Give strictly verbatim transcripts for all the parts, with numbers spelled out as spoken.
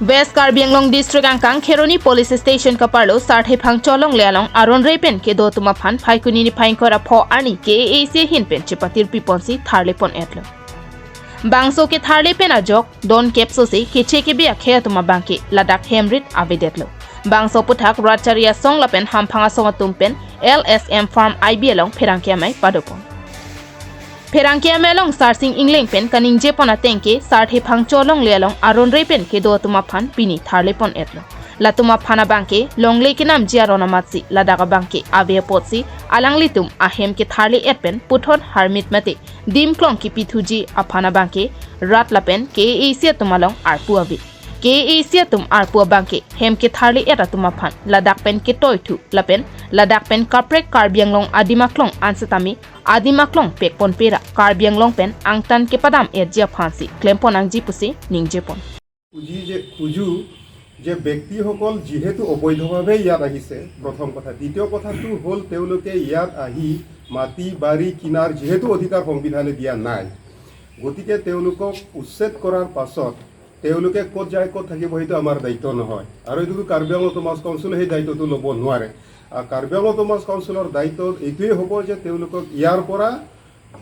West Karbi Anglong District angkang Kheroni Police Station kaparlo Sarthe Phangcho alongle along aron re pen kedo atum aphan Phaikuni niphai ingkoi ra pho arni K A A C ahin pen chepatirpi ponsi tharle pon etlo. Bangso ketharle pen ajok don kepso si keche kebe akhei atum abangke ladak hem rit avedetlo. Bangso aphuthak rat chari asong lapen hamphang asong atum pen L S M Farm I B along pherangke amei padopon. Pherangke amei along Sarsing Engleng pen kaningje pon ateng ke Sarthe Phangcho alongle along aron re pen kedo atum aphan pini tharle pon etlo. Latum aphan abangke longle kenamji aron amatsi ladak abangke ave apotsi alanglitum ahem ketharle et pen puthot harmit mate dim klong kipithuji aphan abangke rat lapen K A A C atum along arpu ave. K A A C atum arpu abangke hem ketharle et atum aphan ladak pen ketoithu lapen ladak pen kaprek Karbi Anglong adim aklong ansetame adim aklong pekpon pera Karbi Anglong pen angtan kepadam etji aphansi klempon nangji pusi ningje pon. খুজি যে খুজো যে ব্যক্তিসকল যিহেতু অবৈধভাৱে ইয়াত আহিছে, প্ৰথম কথা। দ্বিতীয় কথাটো হ'ল, তেওঁলোকে ইয়াত আহি মাটি বাৰী কিনাৰ যিহেতু অধিকাৰ সংবিধানে দিয়া নাই, গতিকে তেওঁলোকক উচ্ছেদ কৰাৰ পাছত তেওঁলোকে ক'ত যায়, ক'ত থাকিব, সেইটো আমাৰ দায়িত্ব নহয়। আৰু এইটোতো কাৰ্বি আংলং অট'নমাছ কাউন্সিলে সেই দায়িত্বটো ল'ব নোৱাৰে। আৰু কাৰ্বি আংলং অট'নমাছ কাউন্সিলৰ দায়িত্ব এইটোৱেই হ'ব যে তেওঁলোকক ইয়াৰ পৰা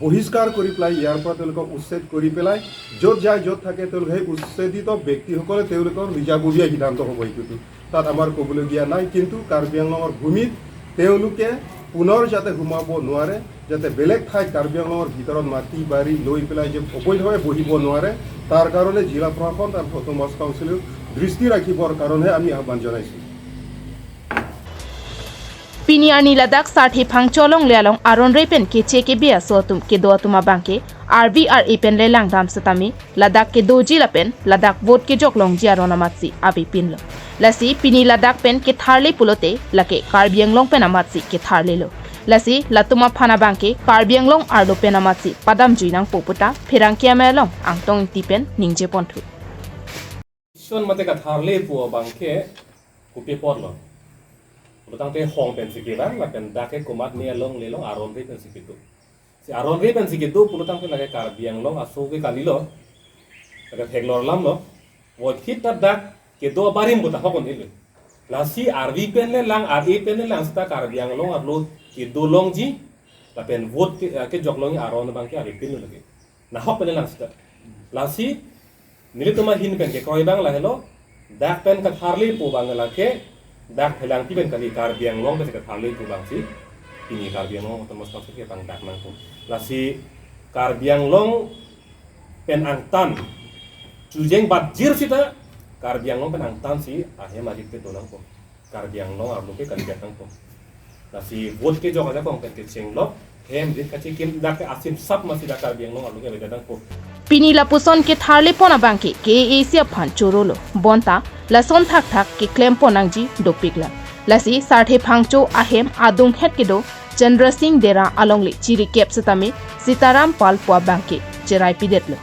বহিষ্কাৰ কৰি পেলাই, ইয়াৰ পৰা তেওঁলোকক উচ্ছেদ কৰি পেলাই য'ত যায়, য'ত থাকে, তেওঁলোকে সেই উচ্ছেদিত ব্যক্তিসকলে তেওঁলোকৰ নিজাববীয়া সিদ্ধান্ত হ'ব এইটোতো। তাত আমাৰ ক'বলগীয়া নাই, কিন্তু কাৰ্বি আংলঙৰ ভূমিত তেওঁলোকে পুনৰ যাতে সোমাব নোৱাৰে, যাতে বেলেগ ঠাইত কাৰ্বি আংলঙৰ ভিতৰত মাটি বাৰী লৈ পেলাই যে অবৈধভাৱে বহিব নোৱাৰে, তাৰ কাৰণে জিলা প্ৰশাসন আৰু অট'নমাছ কাউন্সিলেও দৃষ্টি ৰাখিবৰ কাৰণেহে আমি আহ্বান জনাইছোঁ। Pini arni ladak Sarthe Phangcho alongle along aron re pen keche kebe aso atum kedo atum abangke R V R A pen le langdam setame ladak kedoji lapen ladak vote kejok longji aron amatsi avepinlo. Lasi pini ladak pen ketharle pulote lake Karbi Anglong pen amatsi ketharlelo. Lasi latum aphan abangke Karbi Anglong arlo pen amatsi padamjui nangpo puta pherangke amei along Angtong Ingti pen ningje ponthu. Son mate katharle pu abangke kopi apotlo. Pulotangte hong pensi kevang, lapen dak ke komatne alongle along aron re pensi kedo. Si aron re pensi kedo pulotangte lake Karbi Anglong aso ke kalilo. Lake theklor alamlo. Vote hit ta dak kedo abarim puta hokon ilo. Lasi R V pen le lang, R A pen le lang seta Karbi Anglong arlo kedo longji, lapen vote ke, eh, kejok longji aron abangke avepinlo lake. Nahok pen le lang seta. Lasi nelitum ahin pen kekroi abang lahelo, dak pen katharle pu abang lake, dak Phelangpi pen kali, Karbi Anglong pen katharle pu abangsi pini Karbi Anglong Autonomous Council kepangdak nangpo. Lasi Karbi Anglong pen angtan chujeng batjir seta Karbi Anglong pen angtansi ahem arit kedo nangpo. Karbi Anglong arlo ke kalidet nangpo. Lasi vote kejok ajakong pen kechenglok, hem rit kachekim dak ke asim sap masi dak Karbi Anglong arlo ke kalidet nangpo. Pini lapuson ketharle pon abangke K A A C aphan chorolo. Bonta lason thakthak keklem pon nangji dopiklang. Lasi Sarthe Phangcho ahem adunghet kedo Chandra Singh Dera alongle chirikep setame Sitaram Pal pu abangke cherai pidetlo.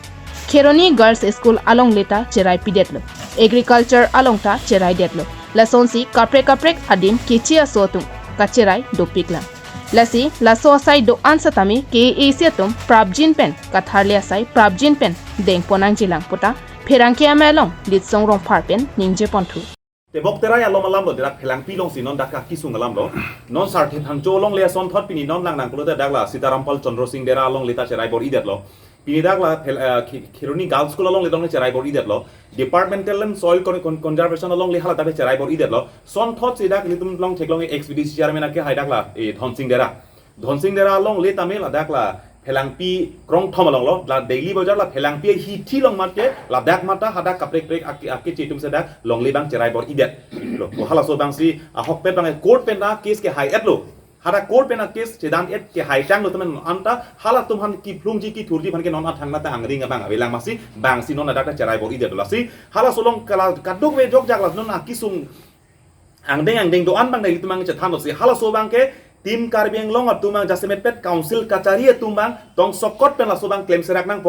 Kheroni Girls School alongle ta cherai pidetlo. Agriculture along ta cherai detlo. Lasonsi kaprek kaprek adim keche aso atum kacherai dopiklang. Lasi laso asai do-an setame K A A C atum prapjin pen katharle asai prapjin pen deng pon nangjilang puta pherangke amei along Litsong Rongphar pen ningje ponthu. Tebok Terai along alamlo, dak Phelangpi alongsi non dak akisung alamlo. Non Sarthe Phangcho alongle asonthot pini non lang nang pulote dak la Sitaram Pal Chandra Singh Dera alongle ta cherai bor-idetlo. Pini dak la Phel-, eh, Khe-, Kheroni Girls School alongle along cherai bor-idetlo. Departmental and Soil Con-, Con-, Conservation alongle hala dak cherai bor-idetlo. Sonthotsi dak nelitum along theklong ex V D C chairman akehai dak la, eh, Dhonsing Dera. Dhonsing Dera alongle tame ladak la Phelangpi krongthom alonglo, la Daily Bazar la Phelangpi hithi along mat ke ladak mata hadak kaprek prek ake, akeche atum si dak longle abang cherai bor-idet. Lo, ko halaso abangsi ahokpet abang court pen ta case kehai-etlo. Hadak court pen ta case chedan-et kehai tanglo temen anta halatum aphan kiphlungji kithurji aphan ke non athang nata angring abang avelang masi bangsi non ladak ta cherai bor-idet lasi halaso along kala kadokave jokjak la non akisung angdeng angdeng do-an abang nelitum abang chethanlo si halaso abangke Team Karbi Anglong atum abang jasemet pet council kachari atum abang tongsokot pen laso abang klemserak nangpo.